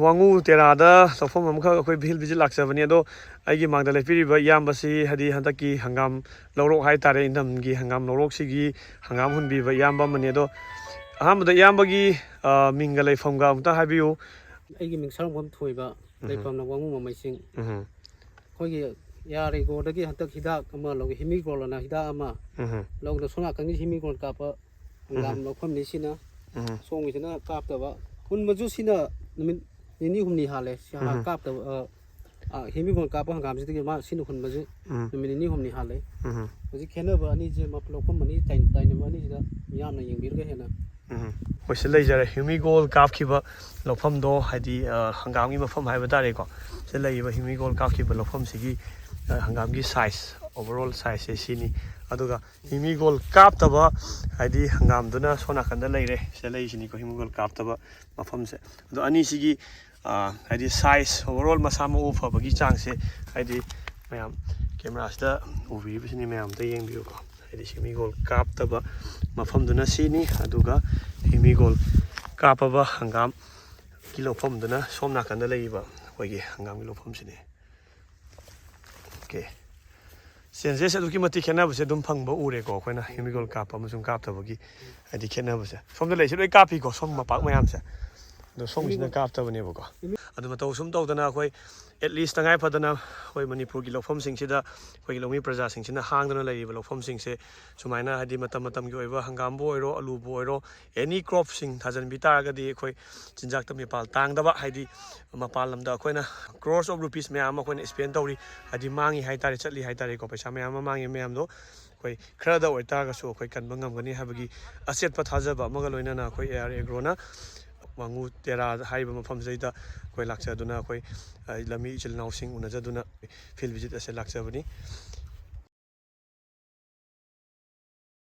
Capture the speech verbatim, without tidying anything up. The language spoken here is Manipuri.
ꯋꯥꯉꯨ ꯇꯦꯔꯥꯗ ꯂꯧꯐꯝ ꯑꯃꯈꯛ ꯑꯩꯈꯣꯏ field visit ꯂꯥꯛꯆꯕꯅꯤ꯫ ꯑꯗꯣ ꯑꯩꯒꯤ ꯃꯥꯡꯗ ꯂꯦꯞꯄꯤꯔꯤꯕ ꯏꯌꯥꯝꯕꯁꯤ, ꯍꯥꯏꯗꯤ ꯍꯟꯗꯛꯀꯤ ꯍꯪꯒꯥꯝ ꯂꯧꯔꯣꯛ ꯍꯥꯏꯇꯥꯔꯦ, ꯏꯟꯊꯝꯒꯤ ꯍꯪꯒꯥꯝ ꯂꯧꯔꯣꯛꯁꯤꯒꯤ ꯍꯪꯒꯥꯝ ꯍꯨꯟꯕꯤꯕ ꯏꯌꯥꯝꯕ ꯑꯃꯅꯤ꯫ ꯑꯗꯣ ꯑꯍꯥꯟꯕꯗ ꯏꯌꯥꯝꯕꯒꯤ, ꯑ, ꯃꯤꯡꯒ ꯂꯩꯐꯝꯒ ꯑꯃꯨꯛꯇ ꯍꯥꯏꯕꯤꯌꯨ꯫ ꯑꯩꯒꯤ ꯃꯤꯡ ꯁꯔꯝꯕꯝ ꯊꯣꯏꯕ, ꯎꯝ꯫ ꯂꯩꯐꯝꯅ ꯋꯥꯉꯨ ꯃꯃꯩꯁꯤꯡ꯫ ꯎꯝ꯫ ꯑꯩꯈꯣꯏꯒꯤ ꯌꯥꯔꯦꯒꯣꯔꯗꯒꯤ ꯍꯟꯗꯛ ꯍꯤꯗꯥꯛ ꯑꯃ ꯂꯧꯏ, ꯍꯤꯃꯤꯒꯣꯜ ꯑꯅ ꯍꯤꯗꯥꯛ ꯑꯃ ꯎꯝ꯫ ꯂꯧꯗꯅ ꯁꯣꯝ ꯅꯥꯀꯟꯒꯤ ꯍꯤꯃꯤꯒꯣꯜ ꯀꯥꯞꯄ ꯍꯪꯒꯥꯝ ꯎꯝ꯫ ꯂꯧꯐꯝꯅꯤ ꯁꯤꯅ꯫ ꯎꯝ꯫ ꯁꯣꯝꯒꯤꯁꯤꯅ ꯀꯥꯞꯇꯕ꯫ ꯍꯨꯟꯕꯁꯨ ꯁꯤꯅ ꯅꯨꯃꯤꯠ ꯅꯤꯅꯤ ꯍꯨꯝꯅꯤ ꯍꯥꯜꯂꯦ꯫ ꯁꯤ ꯍꯥ-, ꯎꯝ꯫ ꯀꯥꯞꯇꯕ, ꯑ, ꯑ, ꯍꯦꯃꯤꯒꯣꯟ ꯀꯥꯞꯄ ꯍꯪꯒꯥꯝꯁꯤꯗꯒꯤ ꯃꯥ ꯁꯤꯅ ꯍꯨꯟꯕꯁꯤ ꯎꯝ꯫ ꯅꯨꯃꯤꯠ ꯅꯤꯅꯤ ꯍꯨꯝꯅꯤ ꯍꯥꯜꯂꯦ꯫ ꯎꯝ꯫ ꯍꯧꯖꯤꯛ ꯈꯦꯠꯅꯕ ꯑꯅꯤꯁꯦ, ꯃ-, ꯂꯧꯐꯝ ꯑꯅꯤ ꯇꯥꯏ-, ꯇꯥꯏꯅꯕ ꯑꯅꯤꯁꯤꯗ ꯃꯤꯌꯥꯝꯅ ꯌꯦꯡꯕꯤꯔꯒ ꯍꯦꯟꯅ ꯎꯝ꯫ ꯑꯩꯈꯣꯏ ꯁꯤ ꯂꯩꯖꯔꯦ, ꯍꯦꯃꯤꯒꯣꯜ ꯀꯥꯞꯈꯤꯕ ꯂꯧꯐꯝꯗꯣ, ꯍꯥꯏꯗꯤ, ꯑ, ꯍꯪꯒꯥꯝꯒꯤ ꯃꯐꯝ ꯍꯥꯏꯕ ꯇꯥꯔꯦꯀꯣ꯫ ꯁꯤꯗ ꯂꯩꯔꯤꯕ ꯍꯦꯃꯤꯒꯣꯜ ꯀꯥꯞꯈꯤꯕ ꯂꯧꯐꯝꯁꯤꯒꯤ, ꯑ, ꯍꯪꯒꯥꯝꯒꯤ size, overall sizeꯁꯦ ꯁꯤꯅꯤ꯫ ꯑꯗꯨꯒ ꯍꯤꯃꯤꯒꯣꯜ ꯀꯥꯞꯇꯕ, ꯍꯥꯏꯗꯤ ꯍꯪꯒꯥꯝꯗꯨꯅ ꯁꯣꯝ ꯅꯥꯀꯟꯗ ꯂꯩꯔꯦ꯫ ꯁꯤꯗ ꯂꯩꯔꯤꯁꯤꯅꯤꯀꯣ ꯍꯤꯃꯤꯒꯣꯜ ꯀꯥꯞꯇꯕ ꯃꯐꯝꯁꯦ꯫ ꯑꯗꯣ ꯑꯅꯤꯁꯤꯒꯤ, ꯑ, ꯍꯥꯏꯗꯤ size, overall ꯃꯁꯥ ꯃꯎ ꯐꯕꯒꯤ ꯆꯥꯡꯁꯦ, ꯍꯥꯏꯗꯤ ꯃꯌꯥꯝ cameraꯁꯤꯗ ꯎꯕꯤꯔꯤꯕꯁꯤꯅꯤ, ꯃꯌꯥꯝ ꯑꯝꯇ ꯌꯦꯡꯕꯤꯌꯨꯀꯣ꯫ ꯍꯥꯏꯗꯤ ꯍꯤꯃꯤꯒꯣꯜ ꯀꯥꯞꯇꯕ ꯃꯐꯝꯗꯨꯅ ꯁꯤꯅꯤ, ꯑꯗꯨꯒ ꯍꯤꯃꯤꯒꯣꯜ ꯀꯥꯞꯄꯕ ꯍꯪꯒꯥꯝꯒꯤ ꯂꯧꯐꯝꯗꯨꯅ ꯁꯣꯝ ꯅꯥꯀꯟꯗ ꯂꯩꯔꯤꯕ ꯑꯩꯈꯣꯏꯒꯤ ꯍꯪꯒꯥꯝꯒꯤ ꯂꯧꯐꯝꯁꯤꯅꯤ꯫ OK꯫ Changes ꯑꯗꯨꯛꯀꯤ ꯃꯇꯤꯛ ꯈꯦꯠꯅꯕꯁꯦ ꯑꯗꯨꯝ ꯐꯪꯕ ꯎꯔꯦꯀꯣ, ꯑꯩꯈꯣꯏꯅ ꯍꯦꯃꯤꯒꯣꯜ ꯀꯥꯞꯄ ꯑꯃꯁꯨꯡ ꯀꯥꯞꯇꯕꯒꯤ ꯍꯥꯏꯗꯤ ꯈꯦꯠꯅꯕꯁꯦ꯫ ꯁꯣꯝꯗ ꯂꯩꯁꯦ ꯂꯣꯏ ꯀꯥꯞꯄꯤꯀꯣ, ꯁꯣꯝ ꯃꯄꯥꯛ ꯃꯌꯥꯝꯁꯦ꯫ ꯑꯗꯣ ꯁꯣꯝꯒꯤꯁꯤꯅ ꯀꯥꯞꯇꯕꯅꯦꯕꯀꯣ꯫ ꯑꯗꯨ ꯃꯇꯧ ꯁꯨꯝ ꯇꯧꯗꯅ ꯑꯩꯈꯣꯏ at least ꯇꯉꯥꯏ ꯐꯗꯅ ꯑꯩꯈꯣꯏ ꯃꯅꯤꯄꯨꯔꯒꯤ ꯂꯧꯐꯝꯁꯤꯡꯁꯤꯗ, ꯑꯩꯈꯣꯏꯒꯤ ꯂꯧꯃꯤ ꯄ꯭ꯔꯖꯥꯁꯤꯡꯁꯤꯅ ꯍꯥꯡꯗꯅ ꯂꯩꯔꯤꯕ ꯂꯧꯐꯝꯁꯤꯡꯁꯦ ꯁꯨꯃꯥꯏꯅ, ꯍꯥꯏꯗꯤ ꯃꯇꯝ ꯃꯇꯝꯒꯤ ꯑꯣꯏꯕ ꯍꯪꯒꯥꯝꯕꯨ ꯑꯣꯏꯔꯣ, ꯑꯂꯨꯕꯨ ꯑꯣꯏꯔꯣ, any cropꯁꯤꯡ ꯊꯥꯖꯤꯟꯕꯤ ꯇꯥꯔꯒꯗꯤ ꯑꯩꯈꯣꯏ ꯆꯤꯟꯖꯥꯛꯇ ꯃꯤꯄꯥꯜ ꯇꯥꯡꯗꯕ, ꯍꯥꯏꯗꯤ ꯃꯄꯥꯟ ꯂꯝꯗ ꯑꯩꯈꯣꯏꯅ crores of rupees ꯃꯌꯥꯝ ꯑꯃ ꯑꯩꯈꯣꯏꯅ spend ꯇꯧꯔꯤ, ꯍꯥꯏꯗꯤ ꯃꯥꯡꯉꯤ ꯍꯥꯏꯇꯥꯔꯦ, ꯆꯠꯂꯤ ꯍꯥꯏꯇꯥꯔꯦꯀꯣ, ꯄꯩꯁꯥ ꯃꯌꯥꯝ ꯑꯃ ꯃꯥꯡꯉꯤ ꯃꯌꯥꯝꯗꯣ ꯑꯩꯈꯣꯏ ꯈꯔꯗ ꯑꯣꯏꯇꯥꯔꯒꯁꯨ ꯑꯩꯈꯣꯏ ꯀꯟꯕ ꯉꯝꯒꯅꯤ ꯍꯥꯏꯕꯒꯤ ꯑꯆꯦꯠꯄ ꯊꯥꯖꯕ ꯑꯃꯒ ꯂꯣꯏꯅꯅ ꯑꯩꯈꯣꯏ AR Agroꯅ ꯋꯥꯉꯨ ꯇꯦꯔꯥ ꯍꯥꯏꯔꯤꯕ ꯃꯐꯝꯁꯤꯗꯩꯗ ꯑꯩꯈꯣꯏ ꯂꯥꯛꯆꯗꯨꯅ ꯑꯩꯈꯣꯏ, ꯑ, ꯂꯝꯃꯤ ꯏꯆꯤꯜ ꯏꯅꯥꯎꯁꯤꯡ ꯎꯅꯖꯗꯨꯅ field visit ꯑꯁꯦ ꯂꯥꯛꯆꯕꯅꯤ꯫